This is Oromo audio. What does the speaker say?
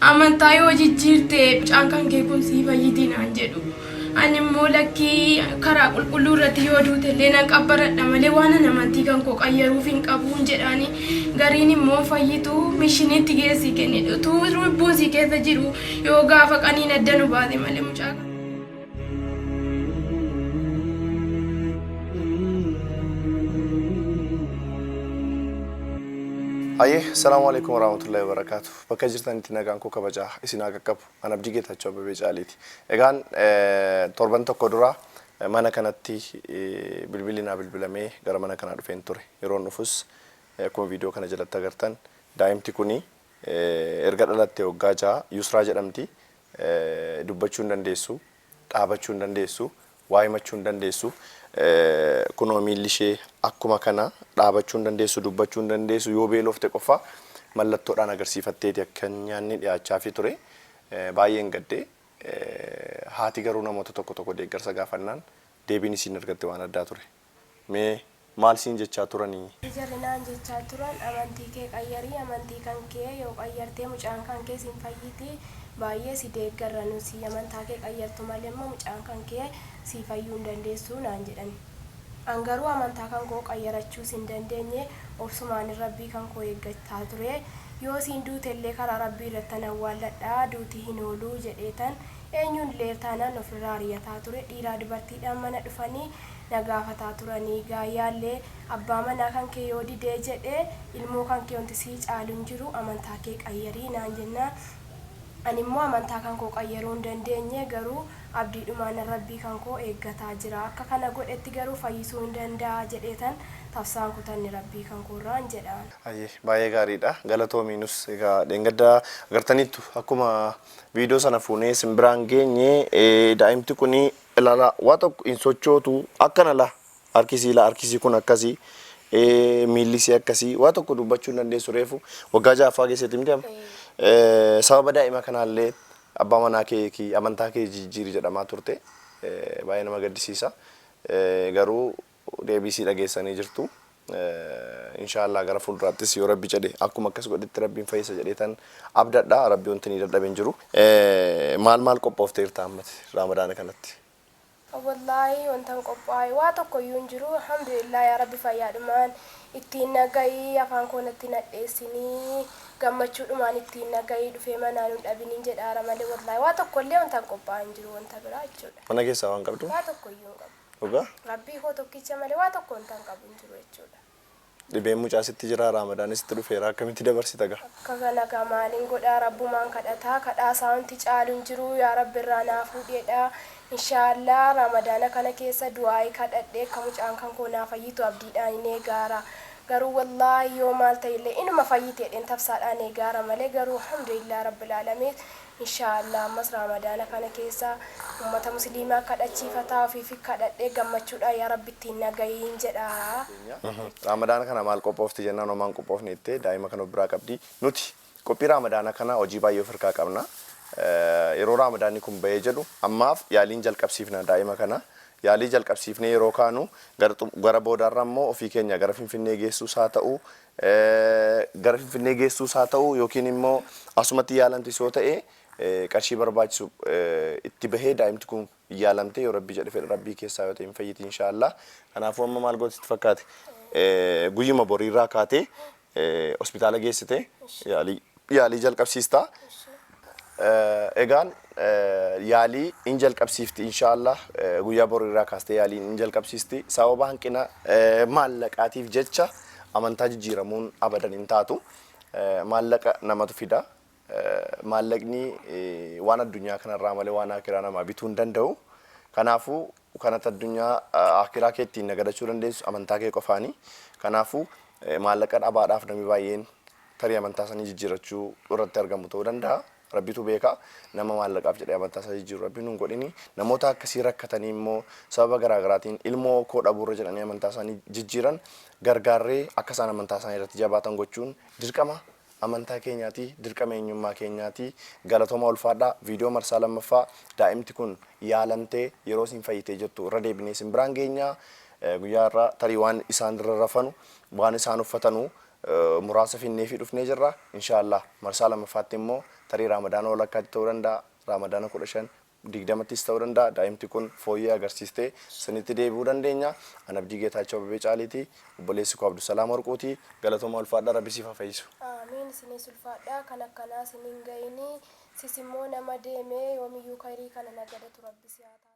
Amantaa yoo jijjiirte mucaan kan kee kun sii fayyiti naan jedhu. Ani immoo lakkii karaa qulqulluu irratti yoo duute illee nan qabbaradha malee waan an amantii kan koo qayyaruuf hin qabuun jedhaani. Gariin immoo fayyitu mishiniitti geessii kenni. Utuu lubbuun sii keessa jiru yoo gaafa qaniin adda nu baate malee mucaa kana. Hayyee, Assalaamu alaikum warahmatullahi wabarakatuh. Bakka jirtanitti nagaan koo kabajaa isin haa qaqqabu. An Abdii Geetaachoo Abbabee Caaliiti. Egaan torban tokko dura mana kanatti bilbilli naa bilbilamee gara mana kanaa dhufeen ture. Yeroon dhufus akkuma viidiyoo kana jalatti agartan daa'imti kuni erga dhalatte waggaa 6 Yusraa jedhamti. Dubbachuu hin dandeessu, dhaabachuu hin dandeessu, waa himachuu hin dandeessu. Kunoo miilli ishee akkuma kana dhaabachuu hin dandeessu, dubbachuu hin dandeessu. Yoo beelofte qofa mallattoodhaan agarsiifatteeti akka nyaanni dhiyaachaafii ture. Baay'een gadde. Haati garuu namoota tokko tokko deeggarsa gaafannaan deebiin isiin argatte waan addaa ture. Mee maal siin jechaa turanii? Jarri naan jechaa turan amantii kee qayyarii amantii kan kee yoo qayyartee mucaan kan kees hin fayyiti baay'ee si deeggarra nusi amantaa kee qayyartu malee immoo mucaan kan kee sii fayyuu hin dandeessu naan jedhan. An garuu amantaa kan koo qayyarachuus hin dandeenye obsumaanin rabbii kan koo eeggachaa ture. Yoo isiin duutellee karaa rabbii irrattan awwaalladha duuti hin oolu jedheetan eenyuun illee taanaan ofirraa ariyataa ture. Dhiiraa dubartiidhaan mana dhufanii na gaafataa turanii gaayyaallee abbaa manaa kan kee yoo didee jedhe ilmoo kan kee wanti sii caalu hin jiru amantaa kee qayyarii naan jennaan ani immoo amantaa kan koo qayyaruu hin dandeenye garuu abdiidhumaanan rabbii kan koo eeggataa jira akka kana godhetti garuu fayyisuu hin danda'a jedheetan tafsaan kutanne rabbii kan koo irraan jedhaan. Hayyee baay'ee gaariidha galatoomi nus egaa dheengadda agartaniittu akkuma viidiyoo sana fuunee isin biraan geenye daa'imti kuni Ilaalaa waa tokko hin sochootu akkana la harkisii la harkisii kun akkasii miillisii akkasii waa tokko dubbachuu hin dandeessu reefu waggaa ja'affaa keessatti miti amma. Sababa daa'ima kanaallee abbaa manaa kee ki amantaa kee jijjiiri jedhamaa turte baay'ee nama gaddisiisa. Garuu deebii isii dhageessanii jirtu. Inshaallah gara fuulduraattis yoo rabbi jedhe akkuma akkas godhetti rabbiin fayyisa jedheetan abdadha. Rabbi wanti inni dadhabe hin jiru. Maal maal qophoofteerta ammati Raamadaana kanatti? Wallaahi wantan qophaa'e waa tokkoyyuu hin jiru. Alhamdulillah yaa rabbi fayyaadhumaan ittiin na gahi afaan koo natti hin hadheessinii gammachuudhumaan ittiin na gahi dhufee manaa nun dhabiniin jedhaara malee wallaahi waa tokkollee wantan qophaa'e hin jiru wanta biraa jechuudha. Mana keessaa waan qabdu? Waa tokkoyyuu hin qabu. Dhugaa? Rabbii koo tokkicha malee waa tokko wantan qabu hin jiru jechuudha. Dhibeen mucaa sitti jiraa Raamadaanis sitti dhufeera akkamitti dabarsita gaa? Akka kana gaa maalin godhaa rabbumaan kadhataa kadhaa isaa wanti caalu hin jiru yaa rabbi irraa naa fuudhi jedha inshaa Allah raamadaana kana keessa du'aa'ii kadhadhee akka mucaan kan koo naa fayyitu abdiidhaan hin eegaara garuu wallaahi yoo maal ta'ellee inuma fayyiti jedheen tafsaadhaan eegaara malee garuu alhamdulillah rabbil aalamiin Inshaa Allah ammas Raamadaana kana keessa ummata musliimaa kadhachiifataa ofiifi kadhadhee gammachuudhaan yaa Rabbi ittiin na gahiin jedha. Raamadaana kana maal qophoofti jennaan homaa hin qophoofne jettee daa'ima kana of biraa qabdi. Nuti qophii Raamadaana kana hojii baay'ee of harkaa qabna. Yeroo Raamadaanni kun bahee jedhu ammaaf yaaliin jalqabsiifna daa'ima kana. Yaalii jalqabsiifnee yeroo kaanu gara boodaarra immoo ofii keenya gara Finfinnee geessuus haa ta'u gara Finfinnee geessuus haa ta'u yookiin immoo asumatti yaalamtis yoo ta'e qarshii barbaachisu itti bahee daa'imti kun yaalamtee yoo Rabbii jedhe fedha Rabbii keessaa yoo ta'e hin fayyiti inshaallah. Kanaafuu amma maal gooti sitti fakkaate guyyuma boriirraa kaatee hospitaala geessite yaalii yaalii jalqabsiista. Egaan yaalii in jalqabsiifti inshaallah guyyaa boriirraa kaastee yaalii in jalqabsiisti. Sababa hanqina maallaqaatiif jecha amantaa jijjiiramuun abadan hin taatu. Maallaqa namatu fida. Maallaqni waan addunyaa kanarraa malee waan aakiraa namaa bituu hin danda'u. Kanaafuu kanatti addunyaa aakiraa kee ittiin nagadachuu dandeessu amantaa kee qofaani. Kanaafuu maallaqa dhabaadhaaf namni baay'een tarii amantaa isaanii jijjiirrachuu irratti argamu ta'uu danda'a. Rabbitu beeka. Nama maallaqaaf jedhee amantaa isaa jijjiiru Rabbi nun godhini. Namoota akkasii rakkatanii immoo sababa garaa garaatiin ilmoo koo dhabuurra jedhanii amantaa isaanii jijjiiran gargaarree akka isaan amantaa isaanii irratti jabaatan gochuun dirqama amantaa keenyaati, dirqama eenyummaa keenyaati. Galatoomaa ulfaadhaa. Viidiyoo marsaa lammaffaa daa'imti kun yaalamtee yeroo isin fayyitee jettu irra deebinee isin biraan geenya. Guyyaa irraa tarii waan isaan irra rafanu, waan isaan uffatanu Muraasa finneefii dhufnee jirra. Inshaallah marsaa lamaffaatti immoo tarii Raamadaana walakkaatti ta'uu danda'a. Raamadaana 15, 20ttis ta'uu danda'a. Daa'imti kun fooyyee agarsiistee sinitti deebi'uu dandeenya. An Abdii Geetaachoo Abbabee Caaliiti. Obboleessi koo Abdusalaam Warquuti. Galatooma, ulfaadha, Rabbi siif haa fayyisu. Aamiin, isinis ulfaadha, kan akkanaa isinin ga'ini, sis immoo nama deemee yoomiyyuu kayrii kana nagadatu Rabbi si haa taasisu.